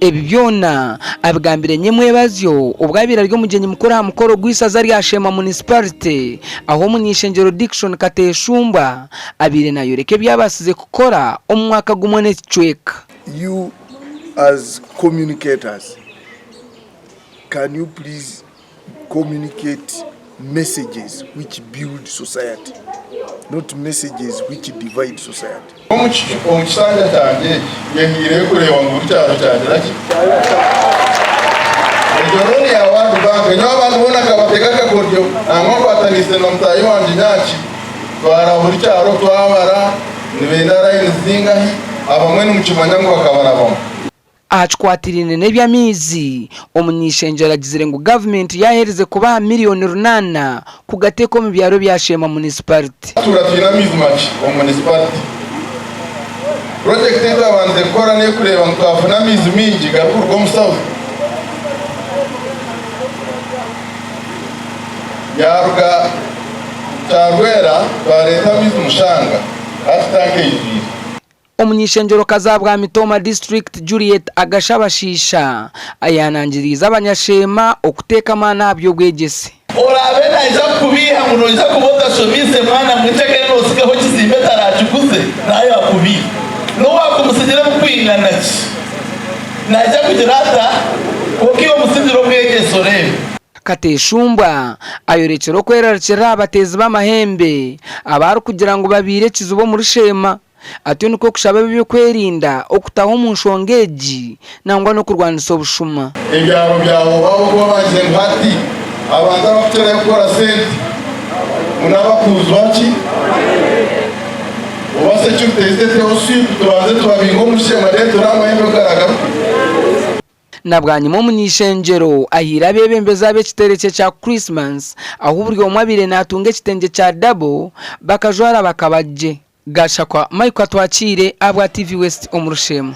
Ebi byona abigambire nyemwebazyo obu abaire ari omugyenyi mukuru aha mukoro gw'eisaza rya Sheema Municipality ahu omuny'eishengyero Dickson Kateshumbwa abaire nayoreka ebi abaasize kukora omu mwaka gumwe n'ekicweka. You as communicators can you please communicate messages which build society not messages which divide society. Omu kishanja kyangye eki, nyehaireyo kureeba ngu buri kyaro kyagira ki? Egyo looni ya World Bank, nyowe abandi boona nkabatega akakoryo, nangwa nkwataniise na mutaahi wangye Nyaki, twaraba buri kyaro twabara nibenda layini zingahi, abamwe nimukimanya ngu bakabarabamu. Aha kikwatiraine n'eby'amaizi, omuny'eishengyero agizire ngu gavumenti yaaherize kubaha miriyoni runaana kugateeka omu byaro bya Sheema Munisiparite. Twatuura twine amaizi makye omu munisiparite. Purojekiti ei twabandize kukora n'ey'okureeba ngu twafuna amaizi maingi garikuruga omu South. Yaaruga Kyarwera twareeta amaizi Mushanga, hati tanka eijwire. Omuny'eishengyero-kazi ahabwa Mitooma District, Juliet Agashabashiisha ayehanangiriize abanyasheema okuteeka amaani aha by'obwegyese. Oraabe naija kukubeiha ngu noija kuba otashomiise mwana mwingi kandi noosigaho ekizimbe taraakiguze, nawe akubeihe. N'obu waakumutsigira ebirikwingana ki, naija kugira ata? Kwonka iwe mutsigire obwegyese oreebe. Kateshumbwa ayorekire okwerarikirira aha bateezi b'amahembe abu arikugira ngu babaire ekizibu omuri Sheema. Atyo nikwo kushaba ab'eby'okwerinda okutaho omu nshonga egi nangwa n'okurwanisa obushuma. Ebyaro byawe ahabw'okuba bangize ngu hati abantu abakukirayo kukora sente ngu n'abakuuzwa ki oba security eziteteho sweep tubanze tubabinge omu Sheema then turebe amahembe ku garagaruka. Na bwanyima omuny'eishengyero ahaire abeebembezi ab'ekiterekye kya Christmas ahu buri omwe abaire naatunga ekitengye kya dabo bakajwara bakaba gye. Gashakwa Michael Atwakiire ahabwa TV West omu Rusheema.